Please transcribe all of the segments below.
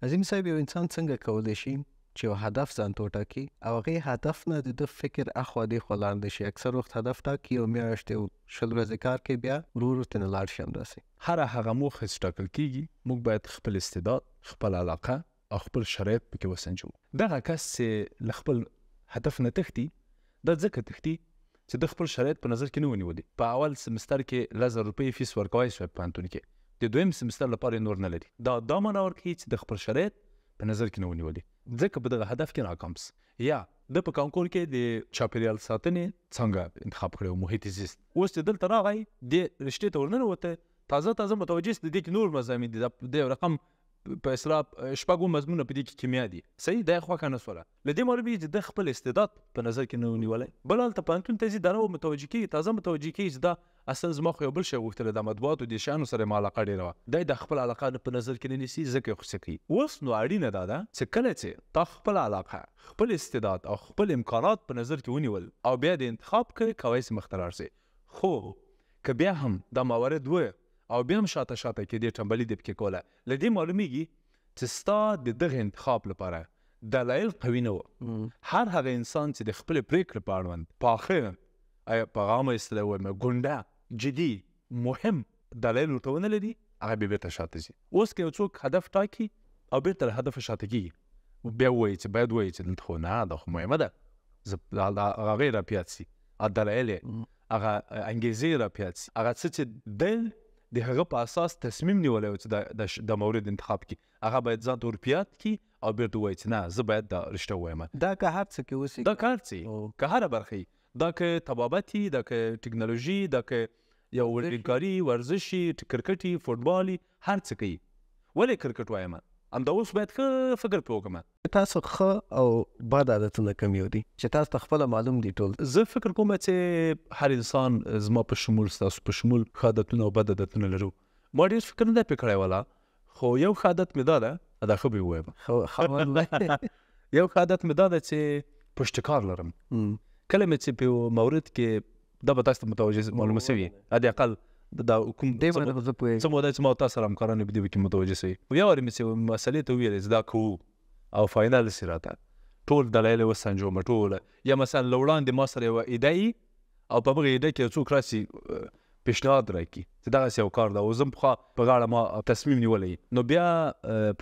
عظیم صاحب، یو انسان څنګه کولی شي چې یو هدف ځان ته وټاکي او هغې هدف نه د ده فکر اخوا دېخوا لاړ نه شي؟ اکثر وخت هدف ټاکي او میاشت یو 20 ورځې کار کوي، بیا ورو ورو ترېنه لاړ شي. همداسې هره هغه موخه چې ټاکل کېږي، موږ باید خپل استعداد، خپل علاقه او خپل شرایط پکې وسنجوو. دغه کس چې له خپل هدف نه تښتي، دا ځکه تښتي چې ده خپل شرایط په نظر کې نه و نیولي. په اول سمستر کې 10,000 روپۍ فیس ورکوای شوی پوهنتون کې، د دویم سمستر لپاره یې نور نه لري. دا معنا ورکوي چې د خپل شرایط په نظر کې نه و نیولي، ځکه په دغه هدف کې ناکام سو. یا ده په کانکور کې د چاپېریال ساتنې څانګه انتخاب کړې وه، محیط زیست. اوس چې دلته راغی، دې رشتې ته ورننوته، تازه تازه متوجه سو د دې کې نور مضامین دي. دا د یو رقم په اصطلاح شپږو مضمونه په دې کې کیمیا دي، صحیح دا یې خوښه نه سوله. له دې معلومېږي چې ده خپل استعداد په نظر کې نه و نیولی. بل هلته پوهنتون ته ځي، دا نه متوجه کېږي، تازه متوجه کېږي چې دا اصلا زما خو یو بل شی غوښتلی، دا مطبوعاتو دې شیانو سره ما علاقه ډېره وه. دی د خپل علاقه په نظر کې نه نیسي، ځکه یې غوسه کوي. اوس نو اړینه دا ده چې کله چې تا خپل علاقه، خپل استعداد او خپل امکانات په نظر کې ونیول او بیا د انتخاب کړې، کوی سي مخته لاړ سي. خو که بیا هم دا موارد و او بیا هم شاته شاته کې دې ټنبلي دې پکې کوله، له دې معلومیږي چې ستا د دغه انتخاب لپاره دلایل قوي نه وو. هر هغه انسان چې د خپلې پرېکړې په اړوند پاخه، آیا په عامه اصطلاح ووایم ګونډه، جدي، مهم دلایل ورته ونه لري، هغه بیا بېرته شاته ځي. اوس که یو څوک هدف ټاکي او بېرته له هدفه شاته کېږي، بیا ووایي چې باید ووایي چې دلته خو نه، دا خو مهمه ده، زه هغه یې راپیاد سي، هغه دلایل یې، هغه انګېزې یې راپیاد سي، هغه څه چې دی د هغه په اساس تصمیم نیولی و چې دا مورد انتخاب کړي، هغه باید ځان ته ورپیاد کړي او بېرته ووایي چې نه، زه باید دا رشته ووایم. دا که هر څه کې اوسي، دا که هر څه، که هره برخه یي، دا که طبابت یي، دا که ټکنالوژي، دا که یو ورزشکاري، ورزشي، کرکټي، فوټبالي، هر څه کوي. ولې کرکټ وایم؟ همدا اوس باید ښه فکر پرې وکړم. تاسو ښه او بد عادتونه کوم یو دي چې تاسو ته خپله معلوم دي ټول؟ زه فکر کوم چې هر انسان، زما په شمول، ستاسو په شمول، ښه عادتونه او بد عادتونه لرو. ما ډېر فکر نه دی پرې کړی والا، خو یو ښه عادت مې دا ده، دا ښه به یې ووایم. ښه والله. یو ښه عادت مې دا ده چې پشتکار لرم. کله مې چې په یو مورد کې، دا به تاسو ته متوجه معلومه سوي، حد اقل دا کوم دې باندې خو زه پوهېږم. څه موده چې ما او تاسو سره همکاران یو په دې کې متوجه سوي. خو یو وارې مې چې مسئلې ته وویلې چې دا کوو او فاینل سي راته، ټول دلایل یې وسنجوم ټول. یا مثلا له وړاندې ما سره یوه ایده یي او په هغه ایده کې یو څوک راسي پیشنهاد راکړي چې دغسې یو کار ده او زه هم پخوا په غاړه ما تصمیم نیولی، نو بیا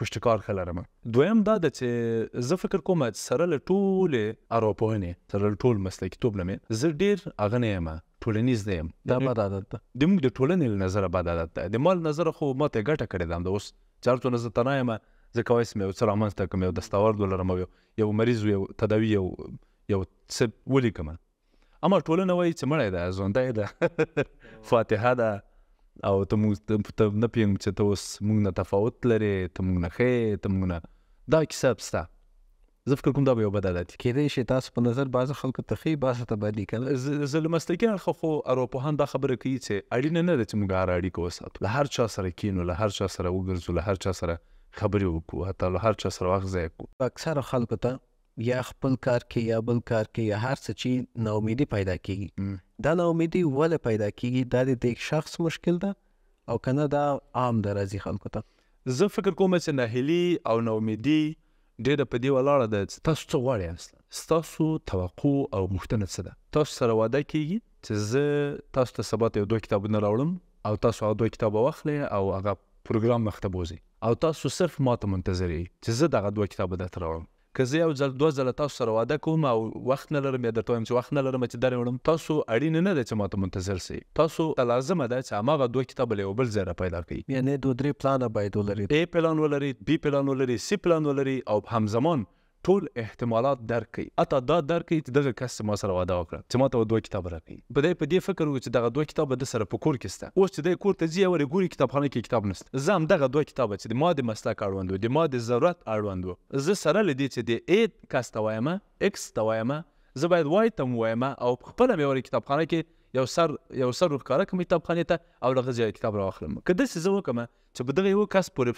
پشتکار ښه لرم. دویم دا ده چې زه فکر کوم چې سره له ټولې ارواپوهنې، سره له ټول مسلکیتوب نه مې زه ډېر هغه نه یم، ټولنیز نه یم. دا بد عادت ده. د موږ د ټولنې له نظره بد عادت ده. د ما له نظره خو ما ته یې ګټه کړې ده. همدا اوس چې هر څومره زه تنها یم، زه کولی شم یو څه رامنځته کړم، یو دستاورد ولرم، او یو مریض، یو تداوي، یو څه ولیکم. اما ټولنه وایي چې مړی ده، ژوندی ده، فاتحه ده، او ته موږ ته نه پوهېږم چې ته اوس موږ نه تفاوت لرې، ته موږ نه ښه یې، ته موږ نه دا کیسه سته. زه فکر کوم دا به یو بد عادت وي. کېدای شي تاسو په نظر بعضو خلکو ته ښه وي، بعضو ته بد وي، که نه؟ زه له مسلکي اړخه خو ارواپوهان دا خبره کوي چې اړینه نه ده چې موږ هره اړیکه وساتو، له هر چا سره کښېنو، له هر چا سره وګرځو، له هر چا سره خبرې وکړو، حتی له هر چا سره وخت ضایع کړو. اکثره خلکو ته یا خپل کار کې یا بل کار کې یا هر څه چې ناامیدي پیدا کېږي، دا ناامیدي ولې پیدا کېږي؟ دا د دې شخص مشکل ده او که نه دا عام ده راځي خلکو ته؟ زه فکر کوم چې ناهیلي او ناامیدي ډېره په دې ولاړه ده چې تاسو څه غواړئ اصلا، ستاسو توقع او غوښتنه څه ده. تاسو سره وعده کېږي چې زه تاسو ته سبا ته یو دوه کتابونه راوړم او تاسو هغه دوه کتابه واخلئ او هغه پروګرام مخته بوځئ، او تاسو صرف ما ته منتظر یئ چې زه دغه دوه کتابه درته راوړم. که زه یو ځل دوه ځله تاسو سره وعده کوم او وخت نه لرم، یا درته وایم چې وخت نه لرم چې در یې وړم، تاسو اړینه نه ده چې ما ته منتظر سئ. تاسو ته لازمه ده چې هماغه دوه کتابه له یو بل ځای را پیدا کړئ. یعنې دوه درې پلانه باید ولرئ. ای پلان ولرئ، بی پلان ولرئ، سی پلان ولرئ، او همزمان ټول احتمالات درک کړئ. حتی دا درک کړئ چې دغه کس ما سره وعده وکړه چې ما ته دوه کتابه راکړي. په دې فکر وکړو چې دغه دوه کتابه ده سره په کور کې سته. اوس چې دی کور ته ځي، یو وارې ګوري کتابخانه کې کتاب نشته. زه هم دغه دوه کتابه چې د ما د مسلک اړوند و، د ما د ضرورت اړوند و، زه سره له دې چې د ای کس ته وایم، ایکس ته وایم، زه باید وای ته هم ووایم، او خپله مې ورې کتابخانه کې یو سر ورښکاره کړم کتابخانې ته او له هغه ځایه کتاب راواخلم. که داسې زه وکړم چې په دغه یو کس پورې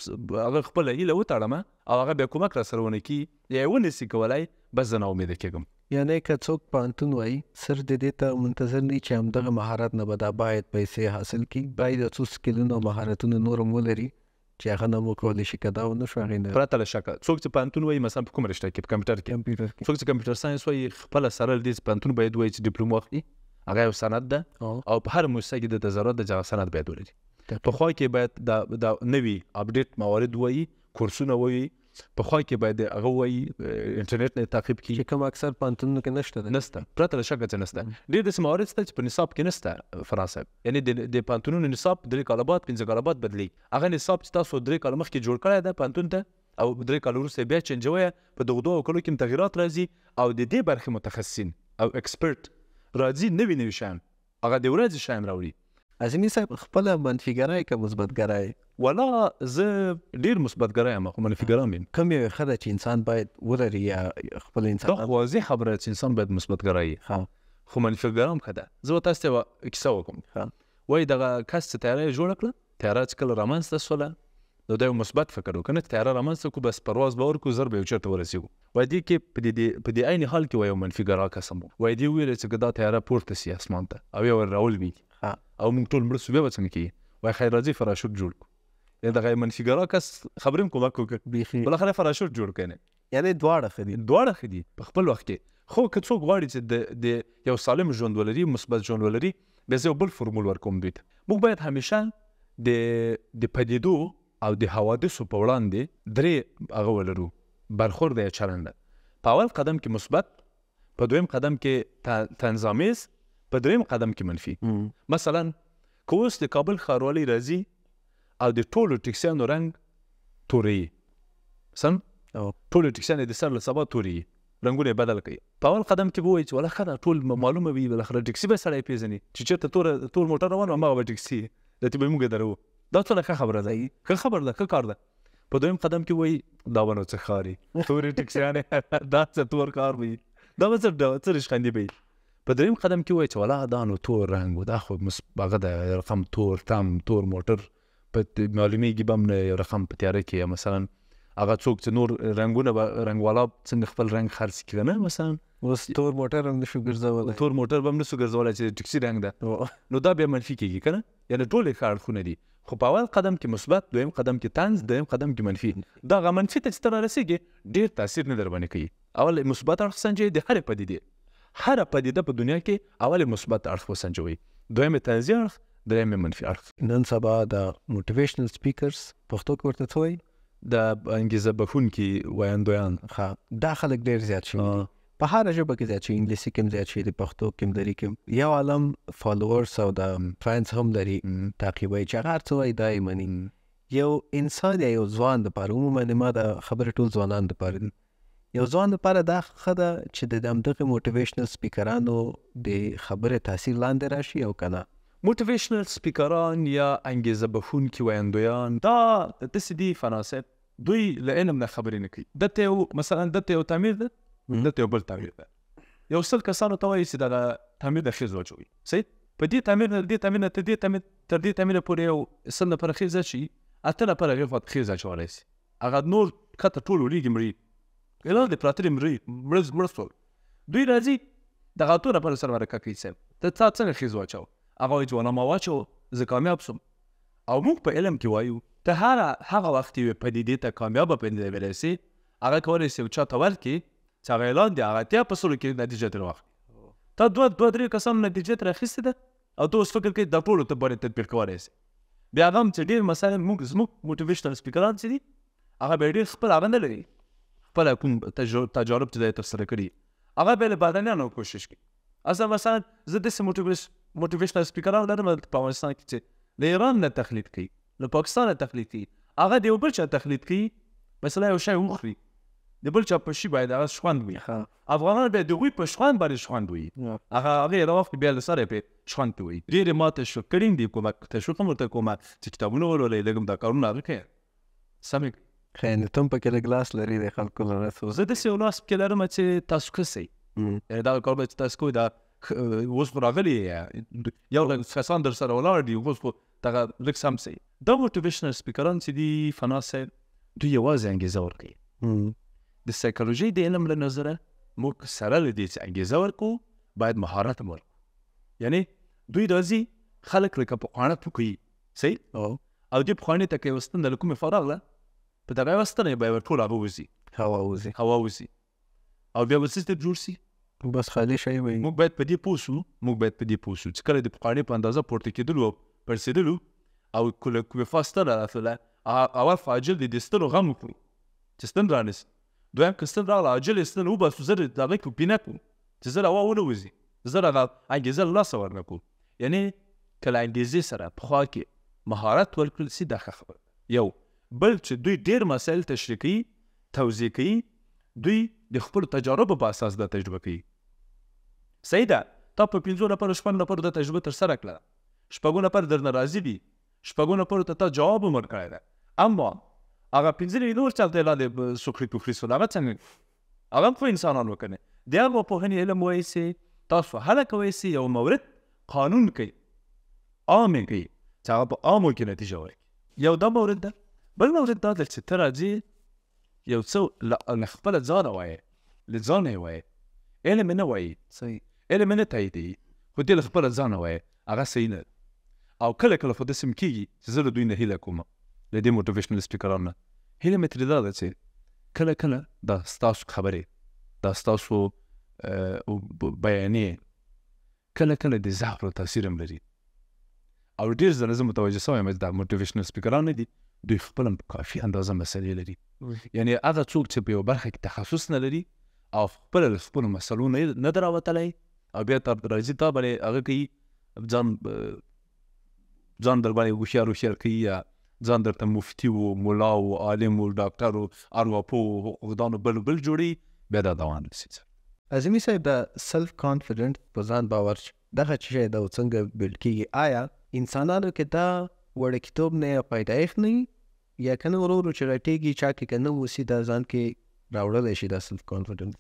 هغه خپله هیله وتړم او هغه بیا کومک را سره ونه کړي یا یې ونه سي کولی، بس زه ناامیده کېږم. یعنې که څوک پوهنتون وایي صرف د دې ته منتظر نه چې همدغه مهارت نه به دا باید پیسې حاصل کړي، باید یو څو سکیلونه او مهارتونه نور هم ولري چې هغه نه مو کولی شي، که دا ونه شو هغې نه. پرته له شکه څوک چې پوهنتون وایي، مثلا په کومه رشته کې، په کمپیوټر کې، څوک چې کمپیوټر ساینس وایي، خپله سره له دې چې پوهنتون باید وایي چې ډیپلوم واخلي، هغه یو سند ده او په هر موسسه کې د ضرورت ده چې هغه سند باید ولري. پخوا کې باید دا نوي update موارد وایي، کورسونه وایي، پخوا کې باید هغه وایي، انټرنیټ نه تعقیب کړي، چې کوم اکثر پوهنتونونو کې نشته ده. نشته، پرته له شکه چې نشته. ډېر داسې موارد شته چې په نصاب کې نشته فرانس صاحب، یعنې د پوهنتونونو نصاب 3 کاله بعد 5 کاله بعد بدلېږي. هغه نصاب چې تاسو 3 کاله مخکې جوړ کړی ده پوهنتون ته او 3 کاله وروسته بیا change وئ، په دغو 2 کلو کې هم تغیرات راځي او د دې برخې متخصصین او expert راځي، نوي نوي شیان، هغه د ورځې شیان راوړي. عظیمي صاحب خپله منفیګرای که مثبتګرای؟ ولا زه ډېر مثبتګرای یم، خو منفیګرا هم یم. کوم یو ښه ده چې انسان باید ولري یا خپل انسان؟ دا خو واضح خبره ده چې انسان باید مثبتګرای وي، خو منفیګرا هم ښه ده. زه به تاسو ته یوه کیسه وکړم. وایي دغه کس چې طیاره یې جوړه کړه، طیاره چې کله رامنځته سوله، نو دا یو مثبت فکر وکړ، نه چې طیاره رامنځته کړو بس پرواز به ورکړو، زر به یو چېرته ورسېږو. وایي دې کې په دې عین حال کې وایي یو منفیګرا کس هم و. وایي دې وویل چې که دا طیاره پورته سي اسمان ته او یو راولوېږي او موږ ټول مړه سو، بیا به څنګه کېږي؟ وایي خیر راځي فراشوټ جوړ کړو. یعنې دغه منفیګرا کس خبرې هم کومک وکړ، بالاخره فراشوټ جوړ کړ. یعنې دواړه ښه دي، دواړه ښه دي په خپل وخت کې. خو که څوک غواړي چې د یو سالم ژوند ولري، مثبت ژوند ولري، بیا زه یو بل فرمول ورکوم دوی ته. موږ باید همیشه د پدیدو او د حوادثو په وړاندې 3 هغه ولرو، برخورد یا چلند. په اول قدم کې مثبت، په دویم قدم کې طنزآمیز، په دریم قدم کې منفي. مثلا که اوس د کابل ښاروالۍ راځي او د ټولو ټکسیانو رنګ توریي، سم؟ ټولو ټکسیانو د سر له سبا توریي، رنګونه یې بدل کوي. په اول قدم کې به ووایي چې ولا ښه ده، ټول معلومه وي، بالاخره ټکسي به سړی پېژني چې چېرته تور موټر روان و، هماغه به ټکسي دلته به موږ دروو. دا څونه ښه خبره ده، ښه خبره ده، ښه کار ده. په دویم قدم کې وایي دا به نو څه ښکاري، تورې ټکسیانې، دا څه تور کار وي، دا به څه ریشخندي به وي. په دریم قدم کې وایي چې ولا دا نو تور رنګ و، دا خو هغه ده رقم تور تم، تور موټر په معلومېږي به هم نه، یو رقم په تیاره کې، یا مثلا هغه څوک چې نور رنګونه به رنګوالا څنګه خپل رنګ خرڅ کړي نه، مثلا اوس تور موټر هم نشو ګرځولی، تور موټر به هم نشو ګرځولی چې ټکسي رنګ ده، نو دا بیا منفي کېږي که نه. یعنې ټولې ښه اړخونه دي، خو په اول قدم کې مثبت، دویم قدم کې طنز، دریم قدم کې منفي. دغه منفي ته چې ته رارسېږې ډېر تاثیر نه در باندې کوي. اول مثبت اړخ سنجوي د هرې پدیدې، هره پدیده په دنیا کې اول مثبت اړخ وسنجوي، دویم یې طنزي اړخ، دریم یې منفي اړخ. نن سبا د motivational speakers پښتو کې ورته څه وایي؟ د انګیزه بښونکي ویاندویان. ښه، دا خلک ډېر زیات شوي دي، په هره ژبه کې زیات شوي، انګلیسي کې هم زیات شوي دي، پښتو کې هم، دري کې هم. یو عالم followers او د fans هم لري، تعقیبوي چې هغه هر څه وایي دا یې مني. یو انسان یا یو ځوان دپاره، عموماً ما دا خبرې ټول ځوانان دپاره دي، یو ځوان دپاره دا ښه ده چې د همدغې motivational speaker انو د خبرې تاثیر لاندې راشي او که نه؟ motivational speaker ان یا انګیزه بښونکي ویاندویان دا داسې دي فنا صاحب، دوی له علم نه خبرې نه کوي. دته یو مثلا دته یو تعمیر ده، دته یو بل تعمیر ده، یو 100 کسانو ته وایي چې دغه تعمیر د خیز واچوي، صحیح؟ په دې تعمیر نه، دې تعمیر نه تر دې تعمیر، تر دې تعمیره پورې یو 100 نفره خیز اچوي، 8 نفره هغې خوا ته خیز اچولی شي، هغه نور کښته ټول ولیږي مري، اعلان دی پراته دي مري، مړه سول. دوی راځي دغه 8 نفره سره مرکه کوي، صاحب ته تا څنګه خیز واچوه؟ هغه وایي چې ولا ما واچوه، زه کامیاب سوم. او موږ په علم کې وایو ته هغه وخت یوې پدیدې ته کامیابه پدیده ویلی سي، هغه کولی سي یو چا ته ورکړي چې هغه اعلان دی، هغه 80% کې نتیجه ترې واخلي. تا دوه درې کسانو نتیجه ترې اخیستې ده او ته اوس فکر کوې دا ټولو ته باندې تطبیق کولی سي. بیا هغه هم چې ډېر مثلا زموږ motivational speaker ان چې دي، هغه بیا ډېر خپل هغه نه لري، خپله کوم تجارب چې دی ترسره کړي، هغه بیا له بهرنیانو کوشش کوي. اصلا مثلا زه داسې motivational speaker ان لرم په افغانستان کې چې له ایران نه تقلید کوي، له پاکستان نه تقلید کوي، هغه د یو بل چا تقلید کوي، مثلا یو شی وخوري، د بل چا په شي باید هغه شخوند وي. افغانان بیا د هغوی په شخوند باندې شخوند وي، هغه یې راواخلي بیا له سره یې پرې شخوند پرې وي. ډېر یې ما تشویق کړي دي، کومک تشویق هم ورته کومه چې کتابونه ولولئ، لږ هم دا کارونه هغه کوي، سم یې کړئ. ښه، یعنې ته هم پکې لږ لاس لرې د خلکو له رسو. زه داسې یو لاس پکې لرم چې تاسو ښه سئ، یعنې دغه کار به چې تاسو کوئ دا اوس خو راغلي یو لږ کسان در سره ولاړ دي، اوس خو دغه لږ سم سئ. دا motivational speaker ان چې دي فنا صاحب، دوی یوازې انګیزه ورکوي. د سایکولوژي د علم له نظره موږ سره له دې چې انګیزه ورکوو باید مهارت هم ورکړو. یعنې دوی راځي خلک لکه په قاڼه پوکوي، صحیح؟ او دې پخوانۍ ته که یوه ستنه له کومې خوا راغله، په دغه یوه ستنه یې به ټول هغه وځي، هوا وځي، هوا وځي، او بیا به څه ترې جوړ سي؟ بس خالي شی وي. موږ باید په دې پوه سو، موږ باید په دې پوه سو چې کله د پخوانۍ په اندازه پورته کېدلو او پړسېدلو او کله کومې خوا ستنه راتلله، اول خو عاجل د دې ستنو غم وکړو چې ستن رانیسي، دویم که ستن راغله عاجل یې ستن وباسو، زر یې د هغې په پینه کړو چې زر هوا ونه وځي، زر هغه انګېزه له لاسه ورنه کړو. یعنې که له انګېزې سره پخوا کې مهارت ورکړل سي، دا ښه خبره ده. یو بل چې دوی ډېر مسایل تشریح کوي، توضیح کوي، دوی د خپلو تجاربو په اساس دا تجربه کوي. صحیح ده، تا په 5 نفرو 6 نفرو دا تجربه ترسره کړه، 6 نفر درنه راضي دي، 6 نفرو ته تا جواب هم ورکړی ده، اما هغه 5 نور چې هلته لاندې سوخري پوخري سول، هغه څنګه؟ هغه هم خو انسانان وکنه. د ارواپوهنې علم وایي چې تاسو هله کوئ چې یو مورد قانون کوي، عام یې کوي، چې هغه په عامو کې نتیجه ورکړي. یو دا مورد ده. بل مورد دا ده چې ته راځې یو څه له خپله ځانه وایې، له ځانه یې وایې، علم یې نه وایي، علم یې نه تاییدوي، خو دې له خپله ځانه وایې، هغه صحیح نه ده. او کله کله خو داسې هم کېږي چې زه له دوی نه هیله کوم، له دې motivational سپیکرانو نه هیله مې ترې دا ده چې کله کله دا ستاسو خبرې، دا ستاسو بیانیې کله کله د ضعف او تاثیر هم لري. او ډېر ځله زه متوجه سوی یم چې دا motivational سپیکران نه دي، دوی خپل هم په کافي اندازه مسئلې لري. یعنې هغه څوک چې په یوه برخه کې تخصص نه لري او خپله له خپلو مسئلو نه ده راوتلی، او بیا تا راځي تا باندې هغه کوي، ځان در باندې هوښیار هوښیار کوي، یا ځان درته مفتي و ملا و عالم و ډاکټر و ارواپوه و حقوقدان و بل بل جوړوي، بیا دا دوام نسي. عظیمي صاحب، دا self confident په ځان باور دغه څه شی ده او څنګه build کېږي؟ آیا انسانانو کې دا وړکیتوب نه یا پیدایښت نه وي، یا که نه ورو ورو چې غټېږي چا کې که نه اوسي دا ځان کې راوړلی شي دا self confident؟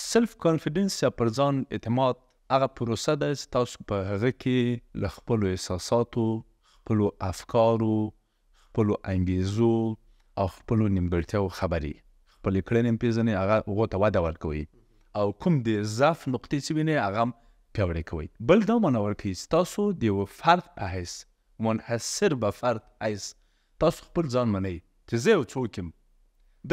self confidence یا پر ځان اعتماد هغه پروسه ده چې تاسو په هغه کې له خپلو احساساتو، خپلو افکارو، خپلو انګیزو او خپلو نیمګړتیاو خبرې، خپلې کړنې هم پېژنئ، هغه هغو ته وده ورکوئ، او کوم د ضعف نقطې چې وینئ هغه هم پیاوړی کوئ. بل دا معنا ورکوي چې تاسو د یوه فرد په حیث، منحصر به فرد حیث، تاسو خپل ځان منئ چې زه یو څوک یم،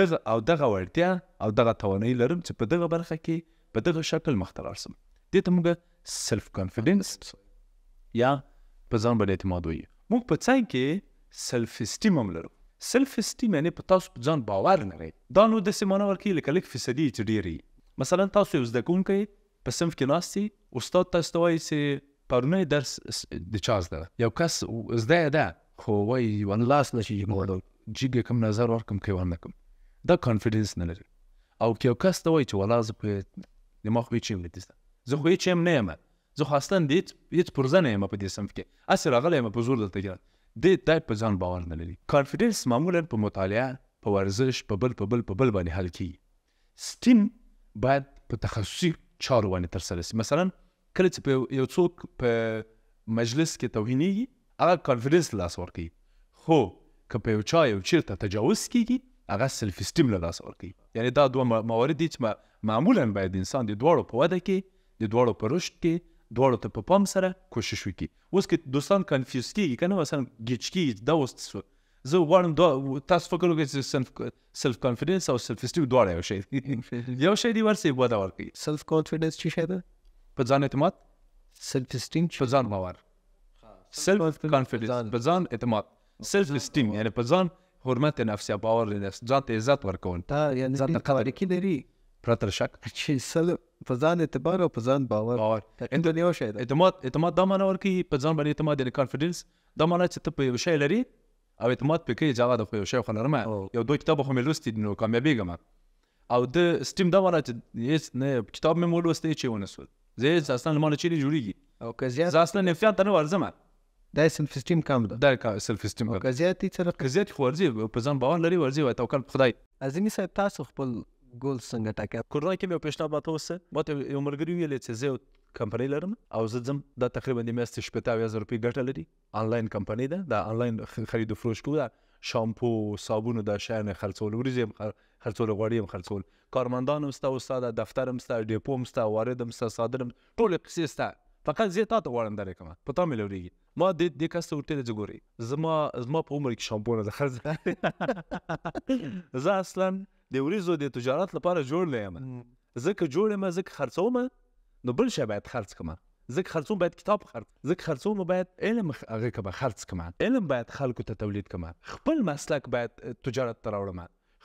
دغه او دغه وړتیا او دغه توانایي لرم چې په دغه برخه کې په دغه شکل مخته لاړ شم. دې ته موږ self confidence یا په ځان باندې اعتماد وایو. موږ په څنګ کې self esteem هم لرو. self esteem یعنې په تاسو په ځان باور لرئ. دا نو داسې معنا ورکوي لکه لږ فیصدي چې ډېر وي. مثلا تاسو یو زده کوونکی په صنف کې ناست یئ، استاد تاسو ته وایي چې پرونی درس د چا زده ده؟ یو کس زده یې ده خو وایي لاس نه شي جګولی، جګ کوم نظر ورکړم که یې ورنه کړم، دا confidence نه لري. او که یو کس ته وایي چې ولا زه په ما خو هېڅ هم نه دي زده، زه خو هېڅ هم نه یم، زه خو اصلا د هېڅ پرزه نه یم په دې صنف کې، هسې راغلی یم په زور دلته کې، دې دی په ځان باور نه لري. confidence معمولا په مطالعه، په ورزش، په بل په بل په بل باندې حل کېږي. esteem باید په تخصصي چارو باندې ترسره شي. مثلا کله چې یو څوک په مجلس کې توهینېږي، هغه confidence له لاسه ورکوي، خو که په یو چا یو چېرته تجاوز کېږي، هغه self esteem له لاسه ورکوي. یعنې دا دوه موارد دي چې معمولا باید انسان د دواړو په وده کې، د دواړو په رشد کې، دواړو ته په پام سره کوشش وکړي. اوس که دوستان confuse کېږي که نه، مثلا ګیچ کېږي، دا اوس څه شو؟ زه غواړم تاسو فکر وکړئ چې self confidence او self esteem دواړه یو شی دي. یو شی دی، ورسې وده ورکوي. self confidence څه شی ده؟ په ځان اعتماد. self esteem په ځان باور. self confidence په ځان اعتماد. self esteem یعنې په ځان حرمت نفس یا باور نفس، ځان ته عزت ورکول، دا یعنې ځان ته قدر اړیکې لري پرته له شک چې self په ځان اعتبار او په ځان باور باور تقریباً یو شی ده. اعتماد دا معنا ورکوي په ځان باندې اعتماد، یعنې confidence دا معنا چې ته په یو شی لري او اعتماد پرې کوې چې هغه د خو یو شی خو لرم، یو دوه کتابه خو مې لوستي دي نو کامیابېږم. او د esteem دا معنا چې هېڅ نه کتاب مې ولوستی چې ونه سول، زه هېڅ اصلا له ما نه چیرې جوړېږي، او که زیات زه اصلا امتحان ته نه ورځم، دا self esteem کم ده. دا self esteem او کم. که زیات یې څه که زیات خو ورځي، په ځان باور لري ورځي، وایي توکل په خدای. عظیمي صاحب، تاسو خپل ګول څنګه ټاکئ؟ کورنۍ کې مې یو پېشنهاد ماته وسه، ماته یو ملګري ویلې چې زه یو کمپنۍ لرم او زه ځم، دا تقریبا د میاشتې 60,000 روپۍ ګټه لري، آنلاین کمپنۍ ده، دا آنلاین خرید و فروش کوو، دا شامپو، صابون دا شیان یې خرڅول، وریجې هم خرڅول، غوړي هم خرڅول، کارمندان هم سته استاده، دفتر هم سته، ډیپو هم سته، وارد هم سته، صادر هم، ټولې قصې سته، فقط زه تا ته غواړم درکړم، په تا مې لورېږي. ما دې کس ته ورته ویل چې ګورئ زما په عمر کې شامپو نه ده خرڅه. زه اصلا د وریځو د تجارت لپاره جوړ نه یم. زه که جوړ یم، زه که خرڅوم نو بل شی باید خرڅ کړم. زه که خرڅوم باید کتاب خرڅ، زه که خرڅوم باید علم هغه کړم خرڅ کړم، علم باید خلکو ته تولید کړم، خپل مسلک باید تجارت ته راوړم،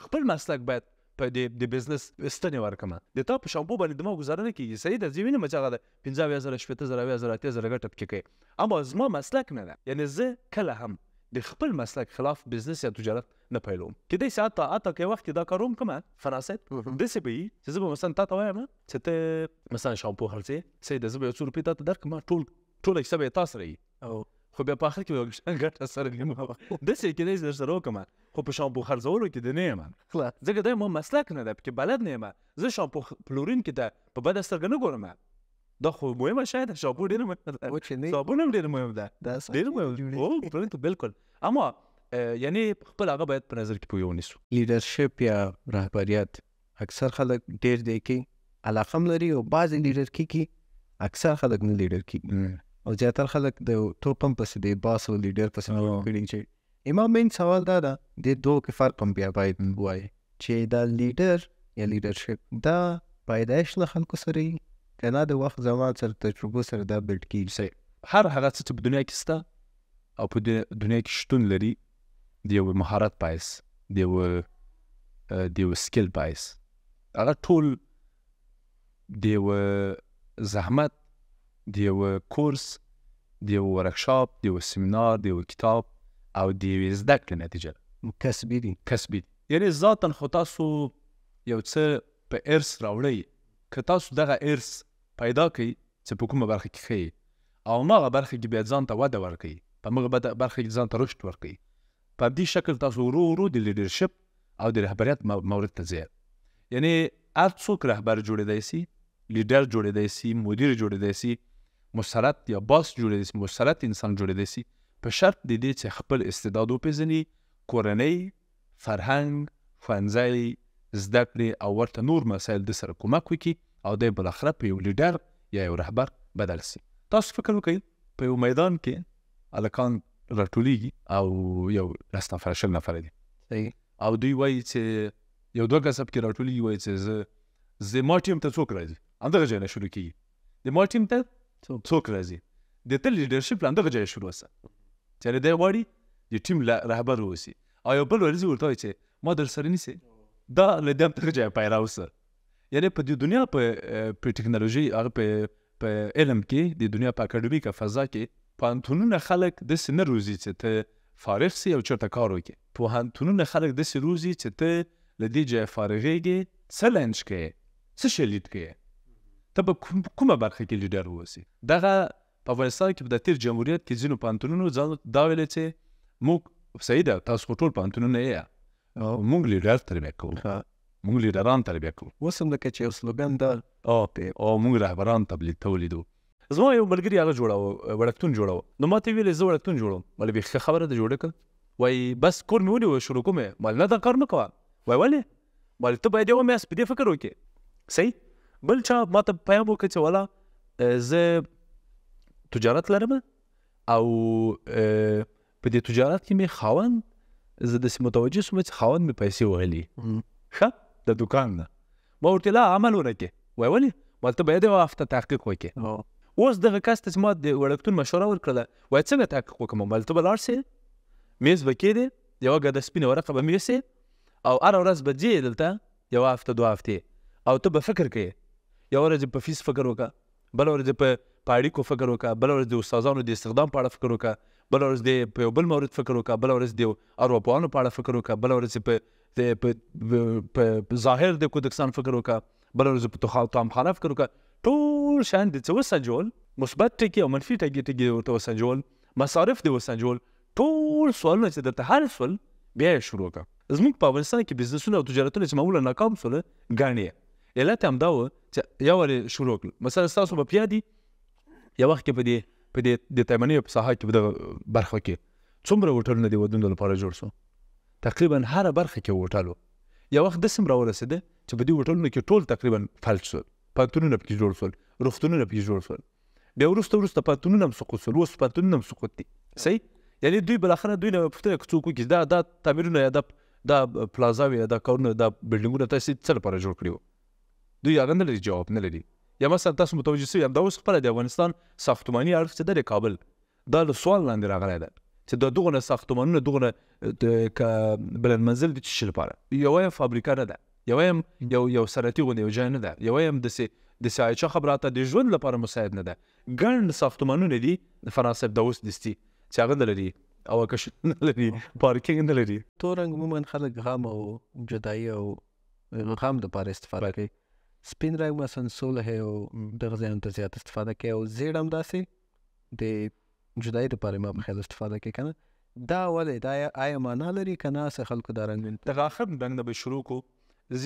خپل مسلک باید په د بزنس ستنې ورکړم. د تا په شامپو باندې دماغ ګزاره نه کېږي. صحیح ده، زه وینم چې هغه د 75,000 60,000 70,000 80,000 ګټه پکې کوي، اما زما مسلک نه ده. یعنې زه کله هم د خپل مسلک خلاف بزنس یا تجارت نه پیلوم. کېدای شي حتی که یو وخت کې دا کار هم کوم فراست داسې به وي چې زه به مثلا تا ته وایم چې ته مثلا شامپو خرڅې، صحیح ده، زه به یو څو روپۍ تا ته درکړم، ټوله کیسه به یې تا سره وي، خو بیا په اخر کې به ګټه سره نیمه داسې کېدای شي در سره وکړم، خو په شامپو خرڅولو کې د نه یم، ځکه دا ما مسلک نه ده، پکې بلد نه یم. زه شامپو پلورونکي ته په بده سترګه نه ګورم، دا خو مهمه شی ده، شامپو ډېره مهمه ده، صابون هم ډېر مهم ده، ډېر مهم ده، بالکل. اما یعنی خپل هغه باید په نظر کې پوه ونیسو. leadership یا رهبریت اکثر خلک ډېر دی کې علاقه هم لري، او بعضې لیډر کېږي، اکثر خلک نه لیډر کېږي، او زیاتره خلک د توپم پسې دی boss او لیډر پسې کړي. چې امام main سوال دا ده، دې دوو کې فرق هم بیا باید ووایي چې دا لیډر یا leadership دا پیدایش له خلکو سره وي که نه د وخت زمان سره تجربو سره دا build کېږي؟ صحیح. هر هغه څه چې په دنیا کې شته او په دنیا کې شتون لري د یو مهارت په حیث، د یو skill په حیث، هغه ټول د یو زحمت، د یو کورس، د یو ورکشاپ، د یو سیمینار، د یو کتاب او د یوې زده کړې نتیجه ده. کسبي دي. کسبي دي. یعنې ذاتاً خو تاسو یو څه په ارث راوړئ، که تاسو دغه ارث پیدا کړئ چې په کومه برخه کې ښه یئ او هماغه برخه کې بیا ځان ته وده ورکړئ، په هماغه برخه کې ځان ته رشد ورکړئ، په همدې شکل تاسو ورو ورو د leadership او د رهبریت مورد ته ځئ. یعنې هر څوک رهبر جوړېدای سي، لیډر جوړېدای سي، مدیر جوړېدای سي، مسلط یا boss جوړېدای سي، مسلط انسان جوړېدای سي، په شرط د دې چې خپل استعداد وپېژني، کورنۍ، فرهنګ، ښوونځی، زده کړې او ورته نور مسایل د سره کمک وکړي او دی بالاخره په یو لیډر یا یو رهبر بدل سي. تاسو فکر وکړئ په یو میدان کې هلکان راټولېږي او یو 10 نفره 20 نفره دي، او دوی وایي چې یو دوه کسه پکې راټولېږي، وایي چې زه ما ټیم ته څوک راځي، همدغه ځای نه شروع کېږي، د ما ټیم ته څوک راځي، د ته leadership له همدغه ځایه شروع سه، چې یعنې دی غواړي د ټیم رهبر واوسي. او یو بل ورځي ورته وایي چې ما در سره نیسې، دا له دې همدغه ځایه پیدا اوسه. یعنې په دې دنیا په ټکنالوژي، هغه په علم کې، د دنیا په اکاډمیکه فضا کې پوهنتونونه خلک داسې نه روزي چې ته فارغ سي او چېرته کار وکړې. پوهنتونونه خلک داسې روزي چې ته له دې ځایه فارغېږې، څه launch کوې، څه شی lead کوې، ته په کومه برخه کې لیډر واوسې. دغه په افغانستان کې په د تېر جمهوریت کې ځینو پوهنتونونو ځان دا ویلی چې موږ صحیح ده، تاسو خو ټول پوهنتونونه یې، موږ لیډر تربیه کوو، موږ لیډران تربیه کوو. اوس هم لکه چې یو سلوګن ده، او موږ رهبران تولیدو. زما یو ملګري هغه جوړاوه، وړکتون جوړاوه، نو ما ته یې ویلې زه وړکتون جوړوم. ویل بېخي ښه خبره ده، جوړه کړه. وایي بس کور مې ونیوه، شروع کوم یې. ویل نه دا کار مه کوه. وایي ولې؟ ویل ته باید یوه میاشت په دې فکر وکړې. صحیح. بل چا ما ته پیام وکړ چې والا زه تجارت لرم او په دې تجارت کې مې خاوند، زه داسې متوجه شوم چې خاوند مې پیسې وهلي، ښه د دوکان نه. ما ورته لا عمل ونه کړې. وایي ولې؟ ویل ته باید یوه هفته تحقیق وکړې. اوس دغه کس ته چې ما د وړکتون مشوره ورکړله، وایي څنګه تحقیق وکړم؟ ویل ته به لاړ شې، میز به کښېږدې، یوه ګده سپینه ورقه به میسې او هره ورځ به ځې دلته یوه هفته دوه هفتې، او ته به فکر کوې. یوه ورځ په فیس فکر وکړه، بله ورځ په اړیکو فکر وکړه، بله ورځ د استادانو د استخدام په اړه فکر وکړه، بله ورځ د په یو بل مورد فکر وکړه، بله ورځ د ارواپوهانو په اړه فکر وکړه، بله ورځ په ظاهر د کودکستان فکر وکړه، بله ورځ په طعامخانه فکر وکړه. ټول شیان دې څه وسنجول، مثبت ټکي او منفي ټکي ورته وسنجول، مصارف دې وسنجول، ټول سوالونه چې درته حل شول بیا یې شروع کړه. زموږ په افغانستان کې بزنسونه او تجارتونه چې معمولا ناکام شول ګڼ یې، علت یې همدا و چې یو وار یې شروع کړل. مثلا ستاسو به په یاد دي یو وخت کې په دې په دې د تیمنیو په ساحه کې په دغه برخه کې څومره هوټلونه د ودونو لپاره جوړ شو، تقریبا هره برخه کې هوټل و. یو وخت داسې هم راورسېده چې په دې هوټلونو کې ټول تقریبا فلج شول، پوهنتونونه پکې جوړ شول، روغتونونه پکې جوړ شول. بیا وروسته وروسته پوهنتونونه هم سقوط شول، اوس پوهنتونونه هم سقوط دي. صحیح؟ یعنې دوی بالاخره دوی نه پوښتنه که څوک وکړي دا تعمیرونه یا دا پلازاوې یا دا کارونه دا بلډینګونه تاسې څه لپاره جوړ کړي وو، دوی هغه نه لري، جواب نه لري. یا مثلا تاسو متوجه سوي همدا اوس خپله د افغانستان ساختماني اړخ چې ده د کابل دا له سوال لاندې راغلی ده چې دا دغونه ساختمانونه دغونه بلند منزل د څه شي لپاره؟ یوه یې فابریکه نه ده، یوه یې یو صنعتي غوندې یو ځای نه ده، یوه یې هم داسې عایشه خبره حتی د ژوند لپاره مساعد نه ده. ګڼ ساختمانونه دي فرانس صاحب دا اوس دستي چې هغه نه لري، هواکش نه لري، پارکینګ نه لري. تور رنګ عموما خلک غم او جدایي او غم دپاره استفاده کوي. سپین رنګ مثلا صلح او دغه ځایونو ته زیات استفاده کوي، او زیړ هم داسې د جدایي دپاره ما په خیال استفاده کوي که نه. دا ولې؟ دا آیا معنا لري که نه هسې خلکو دا رنګ؟ دغه آخر رنګ نه به شروع کړو.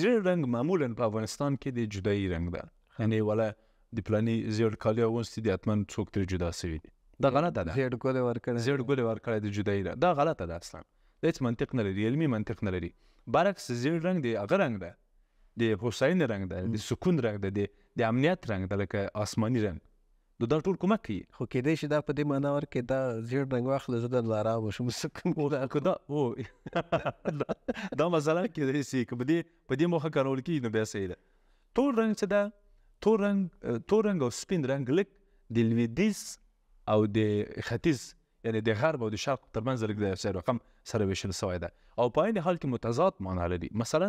زیړ رنګ معمولا په افغانستان کې د جدایي رنګ ده، یعنې ولا د پلاني زیړ کالي اغوستي دي حتما څوک ترې جدا سوي دي. دا غلطه ده. زیړ ګلې ورکړی، زیړ ګلې ورکړی د جدایي ده، دا غلطه ده اصلا، دا هېڅ منطق نه لري، علمي منطق نه لري. برعکس زیړ رنګ د هغه رنګ ده، د هوساینې رنګ ده، د سکون رنګ ده، د امنیت رنګ ده، لکه آسماني رنګ. نو دا ټول کمک کوي. خو کېدای شي دا په دې معنا ورکړي دا زیړ رنګ واخله زه درله ارامه شم سکون. که دا دا مسله کېدای شي که په دې موخه کارول کېږي نو بیا صحیح ده. تور رنګ څه ده؟ تور رنګ او سپین رنګ لږ د لویدیځ او د ختیځ یعنې د غرب او د شرق ترمنځ لږ د یو رقم سره ویشل سوی ده او په عین حال کې متضاد معنا لري. مثلا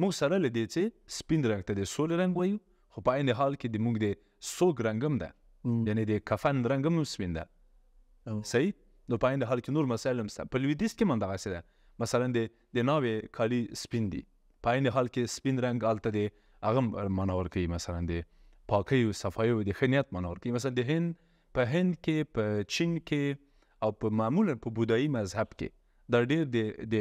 موږ سره له دې چې سپین رنګ ته د سولې رنګ وایو، خو په عین حال کې د موږ د سوګ رنګ هم ده، یعنې د کفن رنګ هم سپین ده. صحیح؟ نو په عین حال کې نور مسایل هم شته. په لویدیځ کې هم همدغسې ده. مثلا د ناوې کالي سپین دي، په عین حال کې سپین رنګ هلته د هغه معنا ورکوي، مثلا د پاکۍ او صفایۍ او د ښه نیت معنا ورکوي. مثلا د هند په هند کې، په چین کې او په معمولا په بودایي مذهب کې دا ډېر د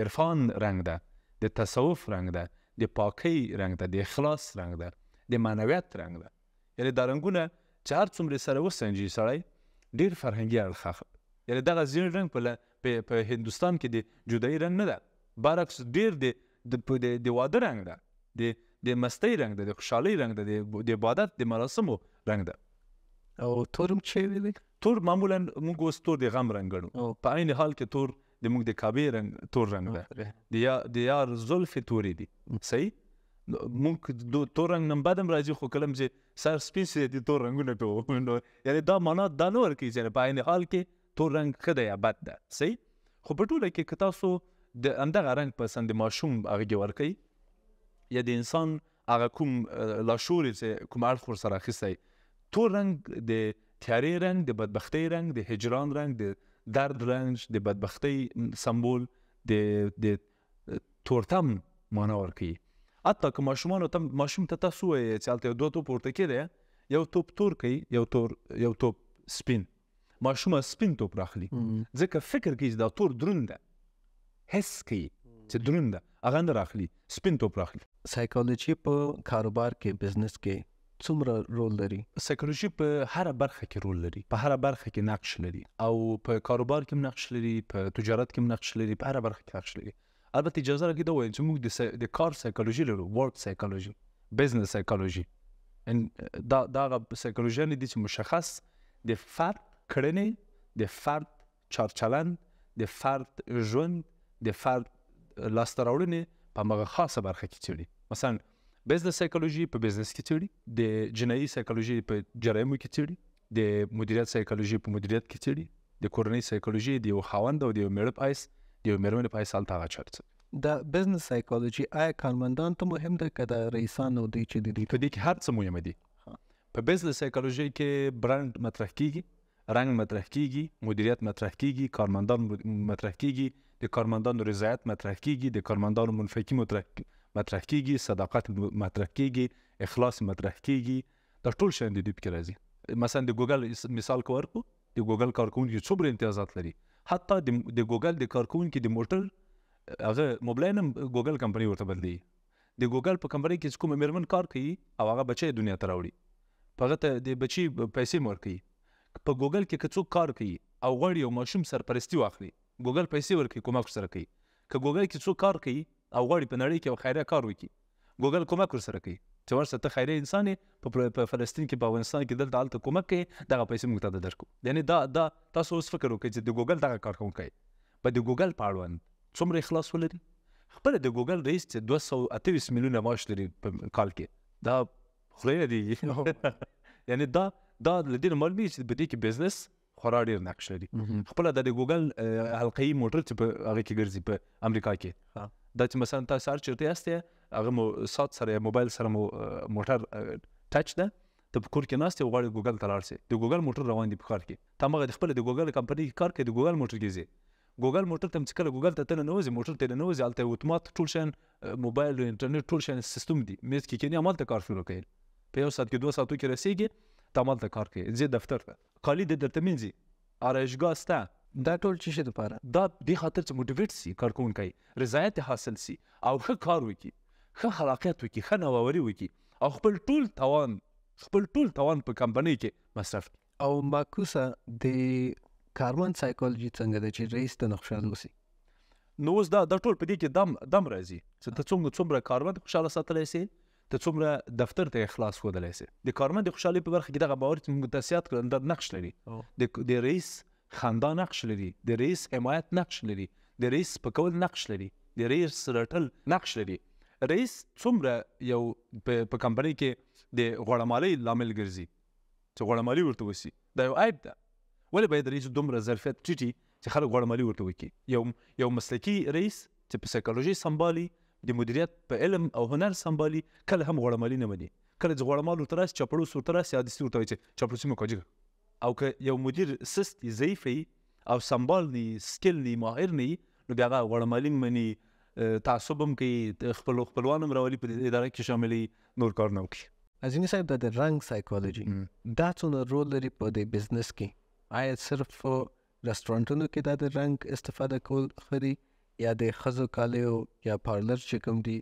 عرفان رنګ ده، د تصوف رنګ ده، د پاکۍ رنګ ده، د اخلاص رنګ ده، د معنویت رنګ ده. یعنې دا رنګونه چې هر څومره سره وسنجي سړی ډېر فرهنګي اړخ اخلي. یعنې دغه زیړ رنګ په هندوستان کې د جدایي رنګ نه ده، برعکس ډېر د واده رنګ ده، د مستۍ رنګ ده، د خوشحالۍ رنګ ده، د عبادت د مراسمو رنګ ده. او تور هم څه ویلی؟ تور معمولا موږ اوس تور د غم رنګ ګڼو، په عین حال کې تور د موږ د کعبې رنګ تور رنګ ده، د یار زلفې تورې دي. صحیح؟ موږ تور رنګ نن بد هم راځي، خو کله چې سر سپین سي د تور رنګونه په وو، یعنې دا معنا دا نه ورکوي چې په عین حال کې تور رنګ ښه دی یا بد ده. صحیح؟ خو په ټوله کې که تاسو د همدغه رنګ په سن د ماشوم هغه کې ورکوي یا د انسان هغه کوم لاشعور چې کوم اړخ ورسره اخیستی، تور رنګ د تیارې رنګ، د بدبختۍ رنګ، د هجران رنګ، د درد رنګ، د بدبختۍ سمبول، د تورتم معنا ورکوي. حتی که ماشومانو ته ماشوم ته تاسو ووایئ چې هلته یو دوه توپ ورته کېږدی، یو توپ تور کوي، یو توپ سپین، ماشومه سپین توپ راخلي، ځکه فکر کوي چې دا تور دروند ده، حس کوي چې دروند ده، هغه نه راخلي، سپین توپ راخلي. سایکولوژي په کاروبار کې، بزنس کې څومره رول لري؟ سایکولوژي په هره برخه کې رول لري، په هره برخه کې نقش لري، او په کاروبار کې هم نقش لري، په تجارت کې هم نقش لري، په هره برخه کې نقش لري. البته اجازه راکړئ دا ووایم چې موږ د کار سایکولوژي لرو، work psychology، business psychology. دا هغه سایکولوژیانې دي چې مشخص د فرد کړنې، د فرد چارچلند، د فرد ژوند، د فرد لاسته راوړنې په هماغه خاصه برخه کې څېړي. مثلا بزنس سایکولوژي په بزنس کې څېړي، د جنایي سایکولوژي په جرایمو کې څېړي، د مدیریت سایکولوژي په مدیریت کې څېړي، د کورنۍ سایکولوژي د یو خاوند او د یو مېړه په حیث، د یو مېرمنې په حیث هلته هغه چارې څېړي. دا بزنس سایکولوژي آیا کارمندان ته مهم ده که د رئیسان او دوی چې د دوی؟ په دې کې هر څه مهمه دي. په بزنس سایکولوژي کې برند مطرح کېږي، رنګ مطرح کېږي، مدیریت مطرح کېږي، کارمندان مطرح کېږي، د کارمندانو رضایت مطرح کېږي، د کارمندانو منفکي مطرح کېږي، صداقت مطرح کېږي، اخلاص مطرح کېږي. دا ټول شیان د دوی پکې راځي. مثلا د ګوګل مثال که ورکړو، د ګوګل کارکوونکي څومره امتیازات لري، حتی د ګوګل د کارکوونکي د موټر هغه موبلاین هم ګوګل کمپنۍ ورته بدلوي. د ګوګل په کمپنۍ کې چې کومه مېرمن کار کوي او هغه بچی دنیا ته راوړي، په هغه ته د بچي پیسې هم ورکوي. په ګوګل کې که څوک کار کوي او غواړي یو ماشوم سرپرستي واخلي، ګوګل پیسې ورکوي، کومک ورسره کوي. که ګوګل کې څوک کار کوي او غواړي په نړۍ کې یو خیریه کار وکړي، ګوګل کومک ورسره کوي. چې ورسه ته خیریه انسان یې، په فلسطین کې، په افغانستان کې، دلته هلته کومک کوې، دغه پیسې موږ ته درکو. یعنې دا تاسو اوس فکر وکړئ چې د ګوګل دغه کارکوونکی به د ګوګل په اړوند څومره اخلاص ولري؟ خپله د ګوګل رئیس چې 228 میلیونه معاش لري په کال کې، دا خولې نه دی. یعنې دا له دې نه معلومېږي چې په دې کې business خورا ډېر نقش لري. خپله د ګوګل حلقوي موټر چې په هغه کې ګرځي په امریکا کې، دا چې مثلا تاسو هر چېرته یاست، هغه مو ساعت سره یا موبایل سره مو موټر touch ده، ته په کور کې ناست یې او غواړې ګوګل ته لاړ شې، د ګوګل موټر روان دي په ښار کې، ته هماغه د خپله د ګوګل کمپنۍ کې کار کوې، د ګوګل موټر کې ځې. ګوګل موټر ته هم چې کله ګوګل ته ته ننوځې، موټر ته ننوځې، هلته اتومات ټول شیان، موبایل، انټرنیټ، ټول شیان سیستم دي، میز کې کښېنې، همالته کار شروع کوې، په یو ساعت کې 2 ساعتو کې رسېږي، ته همالته کار کوې، ځې دفتر ته، کالي دې درته مینځي، آرایشګاه سته. دا ټول څه شي دپاره؟ دا دې خاطر چې motivate سي کارکوونکی، رضایت یې حاصل سي او ښه کار وکړي، ښه خلاقیت وکړي، ښه نوآوري وکړي او خپل ټول توان په کمپنۍ کې مصرف کړي. او معکوسه د کارمند سایکولوژي څنګه ده چې رئیس ته نه خوشحاله اوسي؟ نو اوس دا ټول په دې کې دم راځي چې ته څومره کارمند خوشحاله ساتلی سې، ته څومره دفتر ته اخلاص ښودلی سې. د کارمند د خوشحالۍ په برخه کې دغه باور چې موږ تاسیات کړل دا نقش لري، د رئیس خندا نقش لري، د رئیس حمایت نقش لري، د رئیس سپکول نقش لري، د رئیس رټل نقش لري. رئیس څومره یو په کمپنۍ کې د غوړهمالۍ لامل ګرځي چې غوړهمالي ورته وسي، دا یو عیب ده. ولې باید رئیس دومره ظرفیت ټیټي چې خلک غوړهمالي ورته وکړي؟ یو مسلکي رئیس چې په سایکولوژي سمبالي، د مدیریت په علم او هنر سمبالي، کله هم غوړهمالي نه مني. کله چې غوړهمال ورته راسي، چاپړوس ورته راسي، عادي ورته وایي چې چاپړوسي مه کوه جګه. او که یو مدیر سست وي، ضعیف وي او سمبال نه وي، skill نه وي، ماهر نه وي، نو بیا هغه غوړهمالي مني، تعصب هم کوي، خپل خپلوان هم راولي په اداره کې شاملوي، نور کار نه وکړي. عظیمي صاحب، دا د رنګ سایکولوژي دا څونه رول لري په دې business کې؟ آیا صرف په رستورانتونو کې دا د رنګ استفاده کول ښه دي، یا د ښځو کالیو یا parlour چې کوم دي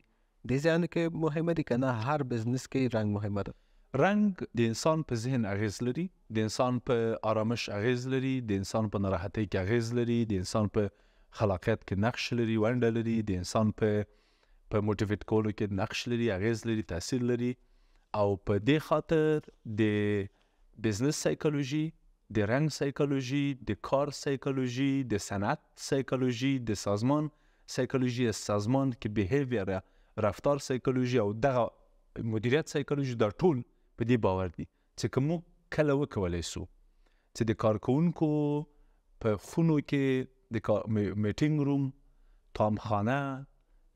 دې ځایونو کې مهمه دي، که نه هر business کې رنګ مهمه ده؟ رنګ د انسان په ذهن اغېز لري، د انسان په آرامش اغېز لري، د انسان په ناراحتۍ کې اغېز لري، د انسان په خلاقیت کې نقش لري، ونډه لري، د انسان په motivate کولو کې نقش لري، اغېز لري، تاثیر لري. او په دې خاطر د business سایکولوژي، د رنګ سایکولوژي، د کار سایکولوژي، د صنعت سایکولوژي، د سازمان سایکولوژي، سازمان کې behavior، رفتار سایکولوژي او دغه مدیریت سایکولوژي، دا ټول په دې باور دي چې که موږ کله وکولی سو چې د کارکوونکو په خونو کې، د meeting room، طعامخانه،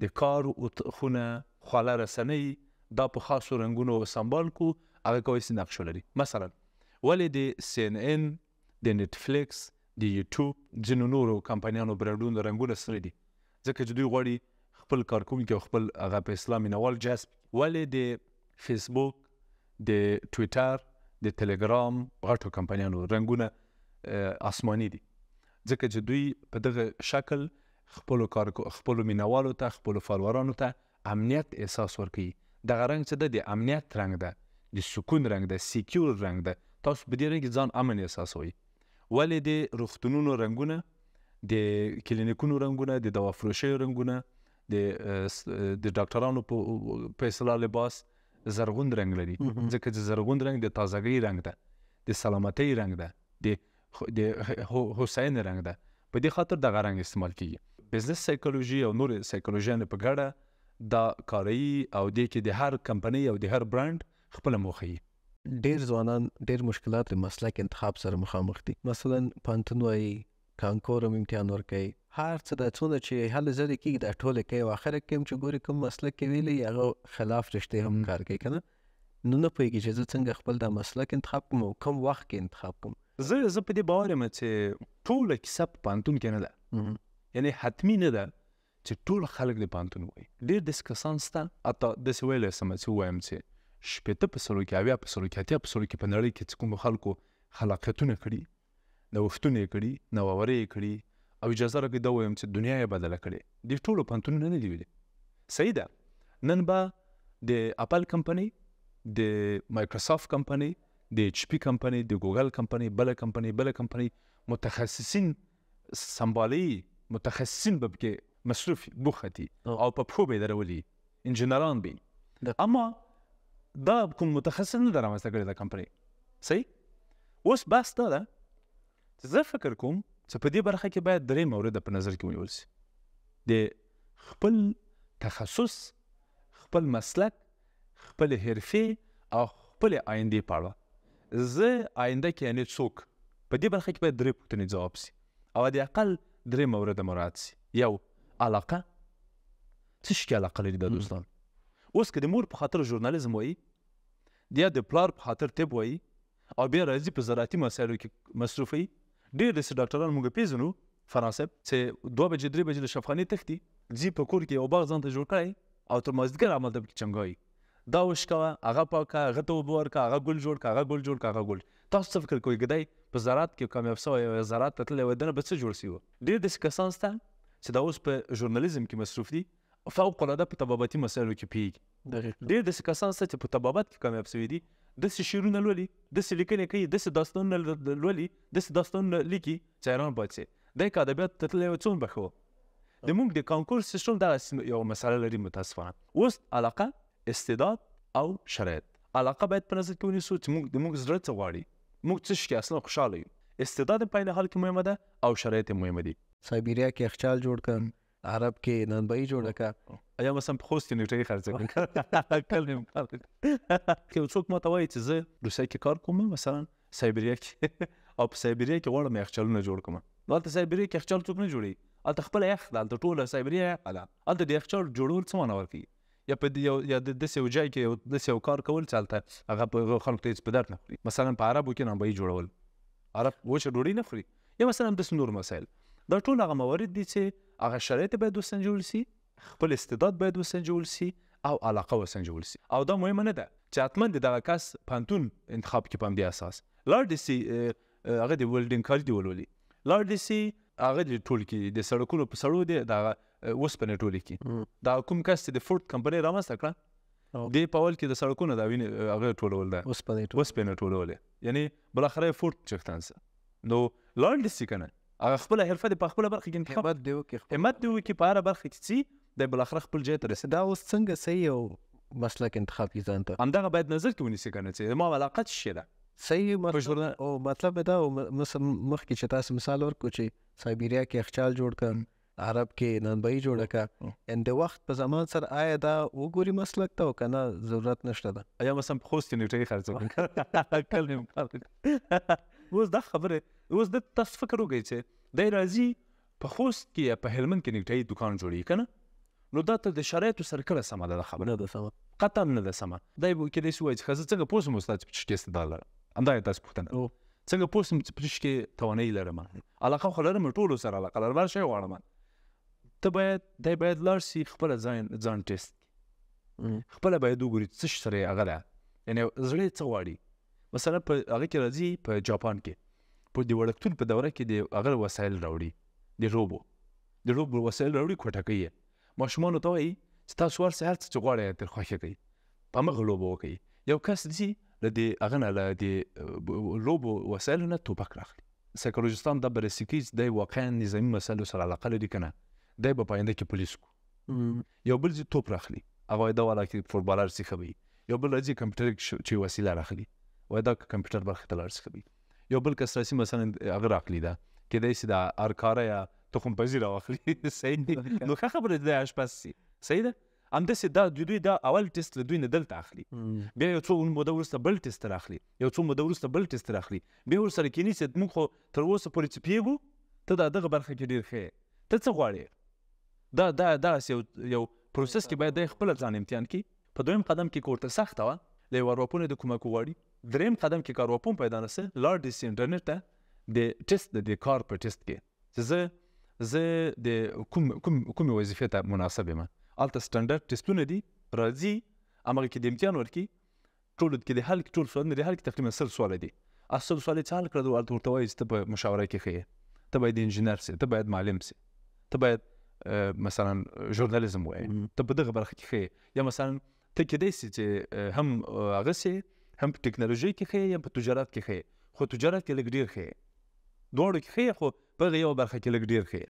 د کار خونه، خواله رسنۍ، دا په خاصو رنګونو سمبال کو، هغه کولی سي نقش ولري. مثلا ولې د CNN، د نتفلیکس، د یوټیوب، ځینو نورو کمپنیانو برانډونو رنګونه سره دي؟ ځکه چې دوی غواړي خپل کارکوونکي او خپل هغه په اصطلاح مینهوال جذب. ولې د فیسبوک، د ټویټر، د تلګرام غټو کمپنیانو رنګونه آسماني دي؟ ځکه چې دوی په دغه شکل خپلو مینهوالو ته، خپلو فالورانو ته امنیت احساس ورکوي. دغه رنګ چې ده د امنیت رنګ ده، د سکون رنګ ده، secure رنګ ده. تاسو په دې رنګ کې ځان امن احساسوئ. ولې د روغتونونو رنګونه، د کلینیکونو رنګونه، د دوافروشیو رنګونه، د ډاکټرانو په اصطلاح لباس زرغون رنګ لري؟ ځکه چې زرغون رنګ د تازګۍ رنګ ده، د سلامتۍ رنګ ده، د هوساینې رنګ ده. په دې خاطر دغه رنګ استعمال کیږي. business سایکولوژي او نور سایکولوژیانې په ګډه دا کاروي او دې کې د هر کمپنۍ او د هر برانډ خپله موخه وي. ډېر ځوانان ډېر مشکلات د مسلک انتخاب سره مخامخ دي. مثلا پوهنتون وایي، کانکور هم امتحان ورکوي، هر څه دا څونه چې هلې ځلې کېږي دا ټولې کوي، او اخره کې هم چې ګوري کوم مسلک یې ویلی هغه خلاف رشتې هم کار کوي، که نه؟ نو نه پوهېږي چې زه څنګه خپل دا مسلک انتخاب کړم او کوم وخت کې انتخاب کړم. زه په دې باور یم چې ټوله کیسه په پوهنتون کې نه ده، یعنې حتمي نه ده چې ټول خلک د پوهنتون وایي. ډېر داسې کسان شته، حتی داسې ویلی سم چې ووایم چې 60 په سلو کې، 70 په سلو کې، 80 په سلو کې په نړۍ کې چې کومو خلکو خلاقیتونه کړي، نوښتونه یې کړي، نوآورۍ یې کړي، او اجازه راکړئ دا ووایم چې دنیا یې بدله کړې، دې ټولو پوهنتونونه نه دي ویلي. صحیح ده، نن به د اپل کمپنۍ، د مایکروسافټ کمپنۍ، د اچ پي کمپنۍ، د ګوګل کمپنۍ، بله کمپنۍ، بله کمپنۍ متخصصین سمبالوي، متخصصین به پکې مصروف بوخت دي او په پښو به یې درولي، انجینران به. اما دا کوم متخصص نه ده رامنځته کړې دا کمپنۍ. صحیح؟ اوس بحث دا ده چې زه فکر کوم چې په دې برخه کې باید درې مورده په نظر کې ونیول سي: د خپل تخصص، خپل مسلک، خپل حرفې او خپلې آیندې په اړه. زه آینده کې یعنې څوک، په دې برخه کې باید درې پوښتنې ځواب سي او حد اقل درې مورده مراعات سي. یو، علاقه، څه شي کې علاقه لري دا دوستان؟ اوس که د مور په خاطر ژورنالیزم وایي، یا د پلار په خاطر طب وایي، او بیا راځي په زراعتي مسایلو کې مصروف وي. ډېر داسې ډاکټران موږ پېژنو فرهنګ صاحب چې 2 بجې 3 بجې له شفاخانې تښتي، ځي په کور کې یو باغ ځان ته جوړ کړی او تر مازدیګر همالته پکې چنګایي، دا وشکوه، هغه پاک کړه، هغه ته اوبه ورکړه، هغه ګل جوړ کړه، هغه ګل جوړ کړه، هغه ګل. تاسو څه فکر کوئ که دی په زراعت کې کامیاب سوی وای، زراعت ته تللی وای، دنه به څه جوړ سوي وو؟ ډېر داسې کسان شته چې دا اوس په ژورنالیزم کې مصروف دي، فوق العاده په طبابتي مسایلو کې پوهېږي. ډېر داسې کسان شته چې په طبابت کې کامیاب سوي دي، داسې شعرونه لولي، داسې لیکنې کوي، داسې داستانونه لولي، داسې داستانونه لیکي چې حیران پاتې شي. دی که ادبیات ته تللی وای څومره به ښه وو. د موږ د کانکور سیستم دغسې یوه مسله لري متاسفانه. اوس علاقه، استعداد او شرایط. علاقه باید په نظر کې ونیسو چې د موږ زړه څه غواړي، موږ څه شي کې اصلا خوشحاله یو. استعداد په عین حال کې مهمه ده او شرایط یې مهمه دي. سایبیریا کې یخچال جوړ کړ، عرب کې نانبایي جوړه کړه، یا مثلا په خوست کې نیټۍ خرڅه کړه. که یو څوک ماته وایي چې زه روسیه کې کار کوم مثلا سایبریا کې او په سایبریا کې غواړم یخچالونه جوړ کړم، نو هلته سایبریا کې یخچال څوک نه جوړوي، هلته خپله یخ ده، هلته ټوله سایبریا یخه ده، هلته د یخچال جوړول څه معنا ورکوي؟ یا په یا د داسې یو ځای کې یو داسې یو کار کول چې هلته هغه په خلکو ته هېڅ په درد نه خوري. مثلا په عربو کې نانبایي جوړول، عرب وچه ډوډۍ نه خوري، یا مثلا داسې نور مسایل. دا ټول هغه موارد دي چې هغه شرایط باید وسنجول سي، خپل استعداد باید وسنجول سي او علاقه وسنجول سي. او دا مهمه نه ده چې حتما د دغه کس پوهنتون انتخاب کړي په همدې اساس. لاړ دې سي هغه د ویلډینګ کاري دې ولولي، لاړ دې سي هغه دې ټول کړي، د سړکونو په سړو دې دغه اوسپنې ټولې کړي. دا کوم کس چې د فورډ کمپنۍ رامنځته کړه، دې په اول کې د سړکونو دا وینې هغه ټولول ده، اوسپنې ټولولې، یعنې بالاخره یې فورډ څښتن سه. نو لاړ دې سي که نه هغه خپله حرفه دې په خپله برخه کې انتخاب همت دې وکړي، همت دې وکړي په هره برخه کې څي دی بالاخره خپل ځای ته رسېږي. دا اوس څنګه صحیح یو مسلک انتخاب کړي ځان ته؟ همدغه باید نظر کې ونیسي که نه چې زما علاقه څه شی ده. صحیح او مطلب دا مثلا مخکې چې تاسو مثال ورکړو چې سایبریا کې یخچال جوړ کړ، عرب کې نانبایي جوړه کړه، ان د وخت په زمان سره آیا دا وګوري مسلک ته او که نه ضرورت نشته ده؟ یا مثلا په خوست کې نیټۍ خرڅه کړم. اوس دا خبره، اوس د تاسو فکر وکړئ چې دی راځي په خوست کې یا په هلمند کې نیټۍ دوکان جوړوي که نه، نو دا ته د شرایطو سره کله سمه ده دا خبره؟ نه ده سمه، قطعا نه ده سمه. دی به کېدای شي ووایي چې زه څنګه پوه شم استاد چې په څه کې استعداد لرم؟ همدا یې تاسو پوښتنه ده، څنګه پوه شم چې په څه کې توانایي لرم؟ علاقه خو لرم، ټولو سره علاقه لرم، هر شی غواړم. ته باید، دی باید لاړ شي خپله ځان ټیسټ کړي، خپله باید وګوري څه شي سره یې هغه ده، یعنې زړه یې څه غواړي. مثلا په هغه کې راځي په جاپان کې په د وړکتون په دوره کې د هغه وسایل راوړي، د لوبو وسایل راوړي، کوټه کوي یې، ماشومانو ته وایي چې تاسو ورسئ هر څه چې غواړئ تر خوښه کوي، په همغه لوبه وکړئ. یو کس ځي له دې هغه نه، له دې لوبو وسایلو نه توپک راخلي. سایکولوژستان دا بررسي کوي چې دی واقعا نظامي مسایلو سره علاقه لري که نه، دی به په آینده کې پولیس کو. یو بل ځي توپ راخلي، هغه وایي دا والا کې فوټبالر سي ښه به وي. یو بل راځي کمپیوټر چې وسیله راخلي، وایي دا کمپیوټر برخې ته لاړ سي ښه به وي. یو بل کس راسي مثلا هغه راخلي، ده کېدای سي د ارکاره یا تخم پزي راواخلي. صحیح دی، نو ښه خبره ده، دی اشپز سي، صحیح ده. همداسې دا د دوی دا اول ټیسټ له دوی نه دلته اخلي، بیا یو څو موده وروسته بل ټیسټ راخلي، یو څو موده وروسته بل ټیسټ راخلي، بیا ورسره کښېني چې موږ خو تر اوسه پورې چې پوهېږو ته دا دغه برخه کې ډېر ښه یې، ته څه غواړې؟ دا دا داسې یو پروسس کې باید دی خپله ځان امتحان کړي. په دویم قدم کې که ورته سخته وه له یو ارواپوه نه د کومک وغواړي. دریم قدم کې که ارواپوه پیدا نه سي، لاړ دې سي انټرنیټ ته د ټیسټ د دې کار په ټیسټ کې چې زه د کومې وظیفې ته مناسب یم، هلته سټنډرډ ټیسټونه دي، راځي همغه کې د امتحان ورکړي، ټولو کې د حل ټول سوالونه د حل کې تقریبا 100 سواله دي، هغه 100 سواله چې حل کړه هلته ورته وایي چې ته په مشاوره کې ښه یې، ته باید انجینر سې، ته باید معلم سې، ته باید مثلا ژورنالیزم وایې، ته په دغه برخه کې ښه یې، یا مثلا ته کېدای سي چې هم هغه سې، هم په ټکنالوژۍ کې ښه یې، هم په تجارت کې ښه یې، خو تجارت کې لږ ډېر ښه یې، دواړو کې ښه یې، خو په هغه یوه برخه کې لږ ډېر ښه یې.